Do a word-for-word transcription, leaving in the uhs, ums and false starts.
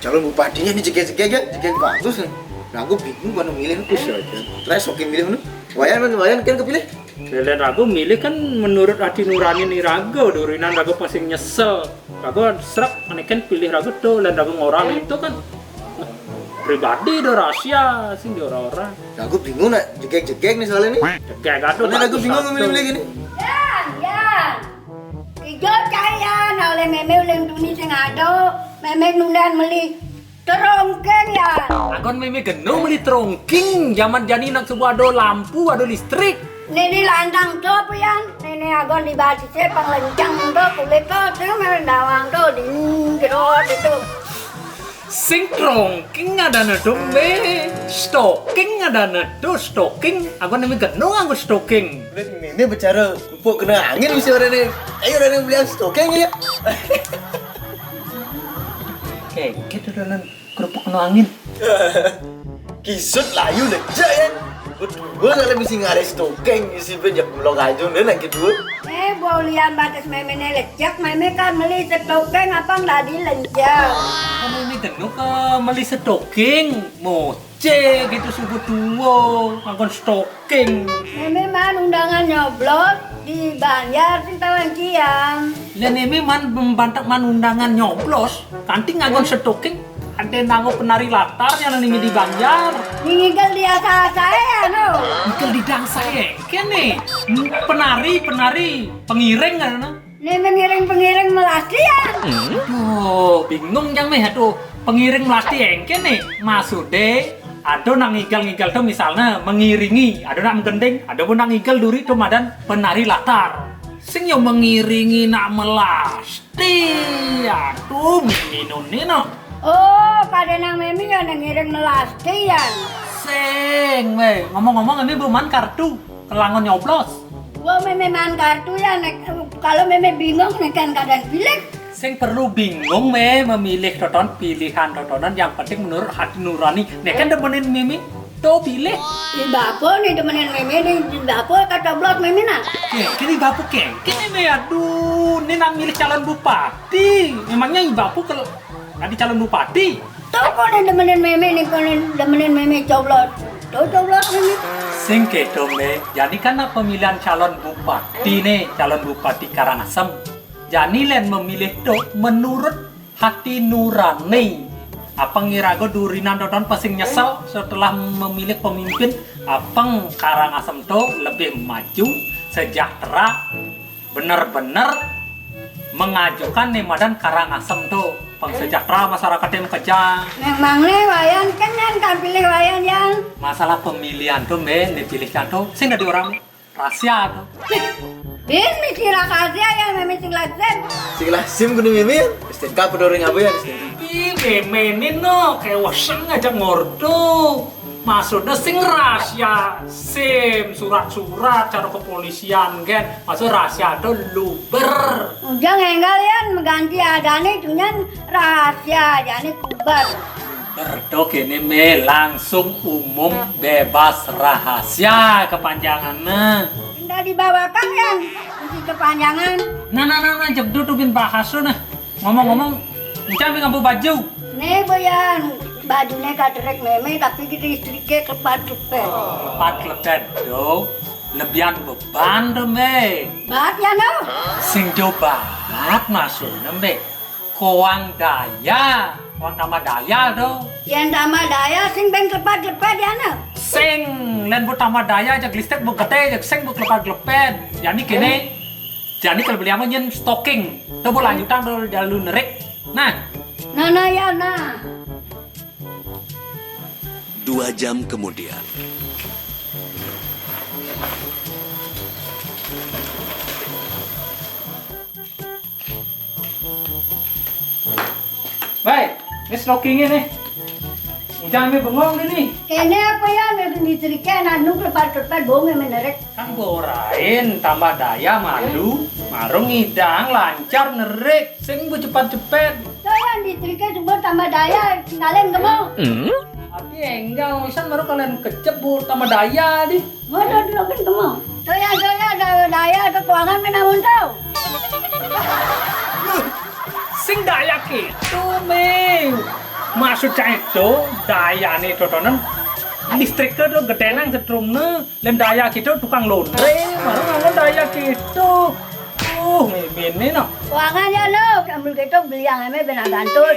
Calon bupatiné né jegég-jegég ya, jegég bagus nih. Nah, aku bingung mana milih. Terus oké milih mana? Wayan, mana Wayan kan kepilih? Lén aku milih kan menurut hati nurani nih raga, durinan raga pasti nyesel. Raga srek, manéh kan pilih raga to, lén raga ngorang to kan. Pribadi do rahasia sing di orang-orang. Nah, aku bingung nak jegég-jegég nih soalnya nih. Jegég aduh. Mana aku bingung milih-milih gini. Yan, Yan. Ijo cai Yan, oleh mémé ulun tuni sing ado, mémé nundan meli terongking Yan. Agon mémé geno meli terongking, zaman jani nak subuh ado lampu, ado listrik. Néné lantang to apa Yan? Néné agon di batisé pang lencang to, kulit to, sing mémé dawang to, ding, jerot itu. Sing terongking adané to, mé. Stoking adané to, stoking. Agon mémé geno anggo stoking. Ini bicara pupuk kena angin bisa orang ni. Ayo orang ni beli stoking ya. Oke, gitu dulu. Kerupuk kena angin. Kisut layu lejak ya. Berdua kalau mesti ngalih stoking isi bejak blok aja nih nak kedua. Eh, bau lian batas mémé né lejak, mémé kan meli stoking apa nggak dilejak. Kamu ini genuk ke meli stoking, moce gitu subuh tua, ngangkon stoking. Mémé man undangan nyoblos di Banjar sing tawang kian. Lah némé man membantak man undangan nyoblos, kanti ngangkon stoking. Ada nanggo penari latar yang némé di Banjar. Ngigel di asa-asa ya no. Ngigel di dangsa ya, kene. Penari, penari, pengiring kan no. Né mengiring-pengiring melasti ya. Aduh, bingung jang meh aduh. Pengiring melasti engke nih. Maksudnya, aduh nang ngigel-ngigel tuh misalnya mengiringi, aduh nak menggending, aduh pun nang ngigel duri tuh madan penari latar. Sing yo mengiringi nak melasti. Aduh, minun nih no. Oh, kada nang mémé ya nang ngiring melasti ya. Sing, weh. Ngomong-ngomong ini buman kartu. Kelangon nyoblos. Gua mémé man kartu ya nek kalau mémé bingung nek kan kadang pilih. Sing perlu bingung mé memilih toton pilihan totonan yang penting menurut hati nurani. Nek kan demenin mémé to pilih. Di bapo nih demenin mémé nih di bapo kata blot mémé nah. Oke, kini bapo kengke nih mé aduh, ini nak milih calon bupati. Memangnya ibu aku kalau tadi calon bupati? Tuh kok nih demenin mémé nih, kok nih demenin mémé coblos. Tuh coblos mémé. Sing kedo mé, jadi kan nak pemilihan calon bupati nih, calon bupati Karangasem. Jani len memilih tuh menurut hati nurani. Apa ngirago durinan dodon pesing nyesel setelah memilih pemimpin apeng Karangasem tuh lebih maju, sejahtera, bener-bener mengajukan nih madan Karangasem tuh pengsejahtera masyarakat yang kejang. Memang nih Wayan kan yang kan pilih Wayan yang masalah pemilihan tuh mé dipilihkan tuh sing dari orang rahasia tuh. Bin mesti rahasia ya memang sing lazim. Sing lazim kudu mimin. Istinka pedoring apa ya istinka? Ih, mémé ini no kayak waseng aja ngordo. Maksudnya sing rahasia sim, surat-surat cara kepolisian kan. Maksud rahasia tuh luber. Ujang enggal yan mengganti adane tunyan rahasia jane kubar. Berdo kene me langsung umum bebas rahasia kepanjangannya. Ndak dibawakan yan mesti kepanjangan. Nah nah nah nah jebdu tuh bin bahas tuh nah. Ngomong-ngomong, encang mi ngampu baju. Nih boyan, bajunya kaderek meme tapi kita istrike kepat cepet. Kepat lepet do, lebihan beban do me. Bat ya no. Sing do bat maksudnya me. Koang daya, koang tambah daya do. Yang tambah daya sing ben kepat lepet ya no. Sing, len bu tambah daya aja glistek bu gede aja sing bu kepat lepet. Jadi kini, jadi kalau beli apa nyen stocking. Tuh bu lanjutan tuh jalu nerik. Nah. Nah nah ya nah. Dua jam kemudian. Baik, ini stockingnya nih. Ujang ini bengong nih. Kene apa ya mesti dicerike anu kepal-kepal bonge menerek. Kan borain tambah daya malu, marung ngidang lancar nerik, sing bu cepat-cepat. Doyan dicerike subur tambah daya, tinggalin kemo. Tapi enggak, wisan baru kalian kecep bu tambah daya di. Mana dulu kan kemo. Doyan doyan daya daya kekuangan menamun tau. Sing daya gitu, me. Maksud cang itu, dayane dodonen listrik itu gedhe nang setrumne, lan daya gitu tukang laundry, malah nganggo daya gitu. Uh, mimin no. Wangan ya lo, ambil gitu beli yang eme benar bantul.